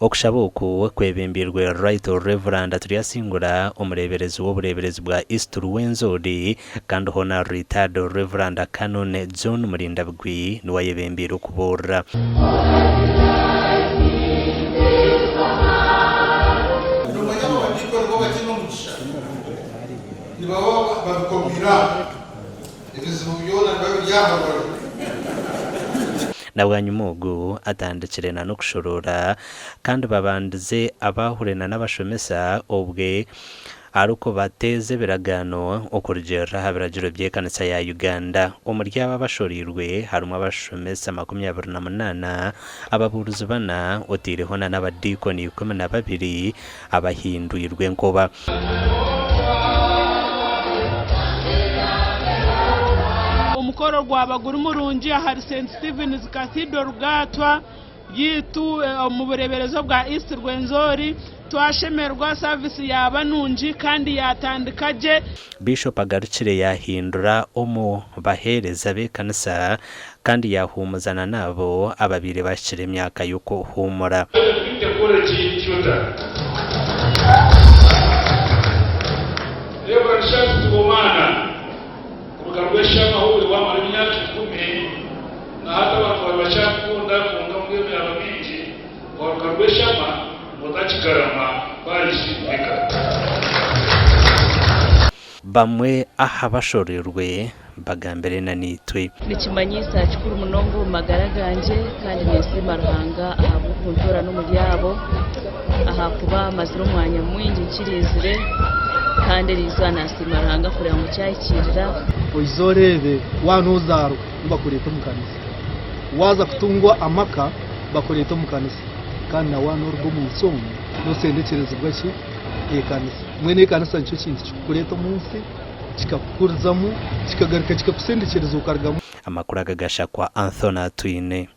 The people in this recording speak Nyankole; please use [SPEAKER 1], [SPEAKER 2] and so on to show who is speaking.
[SPEAKER 1] Okushaba oku kwebembeirwe Right Rev. Turyasingura, omureeberezi w'obureeberezi bwa East Ruwenzori kandi hoona Retired Rev. Canon John Murindabigwi niwe ayebembeire okubuurira.
[SPEAKER 2] Noomanya abo badiikoni bo bataine omugisha, nibaba babikomiire aho, ebizibu byona nibiba biri aha rubaju.
[SPEAKER 1] Na bwanyima ogu atandikire na n'okushoroora kandi babandize abahure na n'abashomesa obwe arikubateeza ebiragaano okurugiirira aha biragiro by'ekanisa ya Uganda. Omuri abo abashoreirwe harimu abashomesa 28, ababuurizi bana oteireho na n'abadiikoni 12 abahindwirwe enkoba.
[SPEAKER 3] Omukoro gwaba guri murungi ahari St Stephen's Cathedral Rugaatwa yaitu omu bureeberezi obwa East Rwenzori. Twashemererwa saavisi yaaba nungi kandi yaatandika gye.
[SPEAKER 1] Bishop agarukire yaahindura omu baheereza b'ekanisa kandi yaahuumuza na n'abo ababaire bahikire emyaka y'okuhuumura. Bamwe aha bashoroirwe bagambire na naitwe.
[SPEAKER 4] Nikimanyiisa kikuru munonga omu magara gangye kandi ninsiima Ruhanga ahabw'okuntoorana omuri abo ahakuba mazire omwanya mwingi nkirinzire kandi eri izooba nasiima Ruhanga kureeba ngu kyahikiirira.
[SPEAKER 5] Oize oreebe waaba nozaarwa nibakureeta omu kanisa, waaza kutungwa amaka bakureeta omu kanisa kandi na waaba noruga omu nsi omu nosendekyerezibwa ki? Ekanisa. Mbwenu ekanisa nikyo kintu kikukureeta omu nsi kikakukurizamu kikagaruka kikakusendekyereza okarugamu.
[SPEAKER 1] Amakuru aga gashakwa Anthony Atwine.